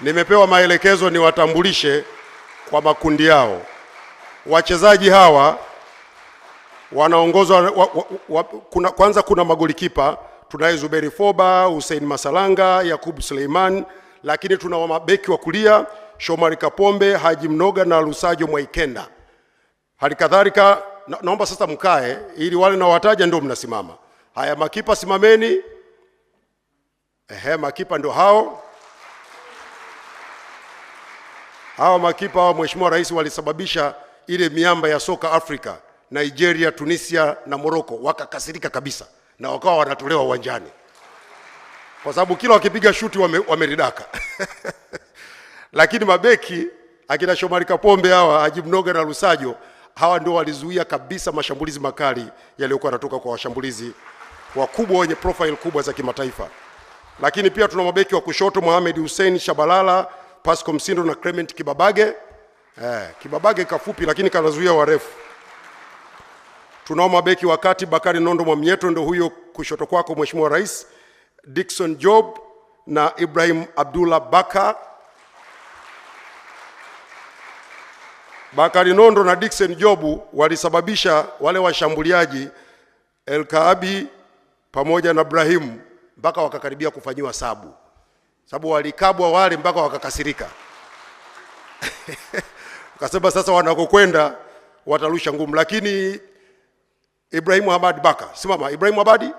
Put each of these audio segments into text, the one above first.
Nimepewa maelekezo niwatambulishe kwa makundi yao. Wachezaji hawa wanaongozwa kwanza kuna magolikipa tunaye Zuberi Foba, Hussein Masalanga, Yakub Suleiman, lakini tuna mabeki wa kulia Shomari Kapombe, Haji Mnoga na Lusajo Mwaikenda. Hali kadhalika naomba sasa mkae ili wale nawataja ndio mnasimama. Haya, makipa simameni. Ehe, makipa ndio hao. Hawa makipa hawa, Mheshimiwa Rais, walisababisha ile miamba ya soka Afrika, Nigeria, Tunisia na Morocco wakakasirika kabisa na wakawa wanatolewa uwanjani kwa sababu kila wakipiga shuti wameridaka. Lakini mabeki akina Shomari Kapombe hawa, Haji Mnoga na Lusajo, hawa ndio walizuia kabisa mashambulizi makali yaliyokuwa yanatoka kwa washambulizi wakubwa wenye profile kubwa za kimataifa. Lakini pia tuna mabeki wa kushoto Mohamed Hussein Shabalala, Pascal Msindo na Clement Kibabage. Kibabage kafupi lakini kanazuia warefu. Tunao mabeki wa kati Bakari Nondo Mwamnyeto, ndio huyo kushoto kwako Mheshimiwa Rais, Dickson Job na Ibrahim Abdullah Baka. Bakari Nondo na Dickson Job walisababisha wale washambuliaji El Kaabi pamoja na Ibrahim mpaka wakakaribia kufanyiwa sabu, sababu walikabwa wale mpaka wakakasirika. Wakasema sasa wanakokwenda watarusha ngumu. Lakini Ibrahim Hamad Baka, simama Ibrahim Hamadi.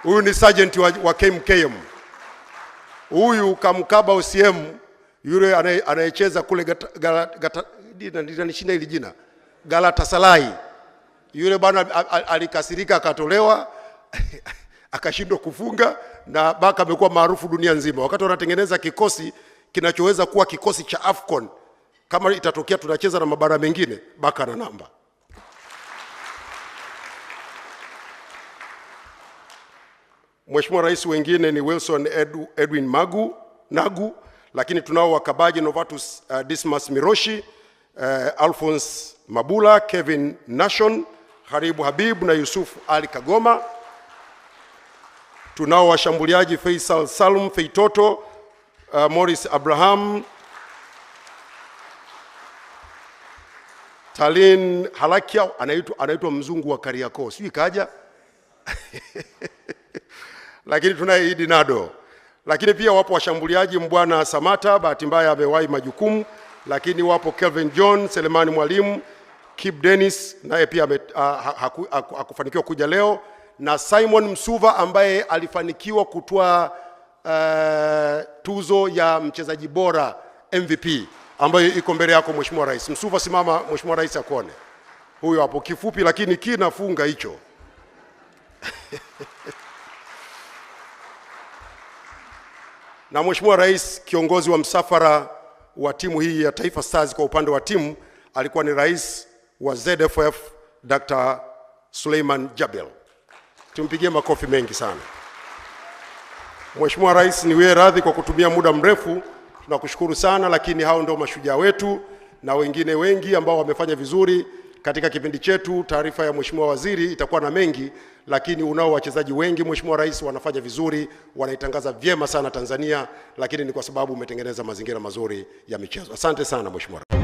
Huyu ni sergeant wa KMKM. Huyu kamkaba OCM yule anayecheza kule nishinda hili jina, Galatasaray. Yule bwana alikasirika akatolewa akashindwa kufunga, na Baka amekuwa maarufu dunia nzima. Wakati wanatengeneza kikosi kinachoweza kuwa kikosi cha AFCON, kama itatokea tunacheza na mabara mengine, Baka na namba. Mheshimiwa Rais, wengine ni Wilson Edwin Magu, Nagu, lakini tunao wakabaji Novatus Dismas Miroshi, Alphonse Mabula, Kevin Nashon, Haribu Habib na Yusuf Ali Kagoma. Tunao washambuliaji Faisal Salum Feitoto, Morris Abraham, Talin Halakia, anaitwa mzungu wa Kariakoo, sijui kaja lakini tunaye Idi Nado. Lakini pia wapo washambuliaji Mbwana Samata, bahati mbaya amewahi majukumu, lakini wapo Kelvin John, Selemani Mwalimu, Kip Dennis naye pia hakufanikiwa kuja leo, na Simon Msuva ambaye alifanikiwa kutoa tuzo ya mchezaji bora MVP ambayo iko mbele yako Mheshimiwa Rais. Msuva, simama Mheshimiwa Rais akuone. Huyo hapo, kifupi lakini kinafunga hicho. Na Mheshimiwa Rais, kiongozi wa msafara wa timu hii ya Taifa Stars kwa upande wa timu alikuwa ni Rais wa ZFF Dr. Suleiman Jabel. Tumpigie makofi mengi sana. Mheshimiwa Rais, niwie radhi kwa kutumia muda mrefu, tunakushukuru sana, lakini hao ndio mashujaa wetu na wengine wengi ambao wamefanya vizuri katika kipindi chetu. Taarifa ya Mheshimiwa Waziri itakuwa na mengi, lakini unao wachezaji wengi Mheshimiwa Rais wanafanya vizuri, wanaitangaza vyema sana Tanzania, lakini ni kwa sababu umetengeneza mazingira mazuri ya michezo. Asante sana Mheshimiwa Rais.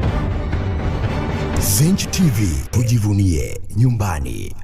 Zenj TV, tujivunie nyumbani.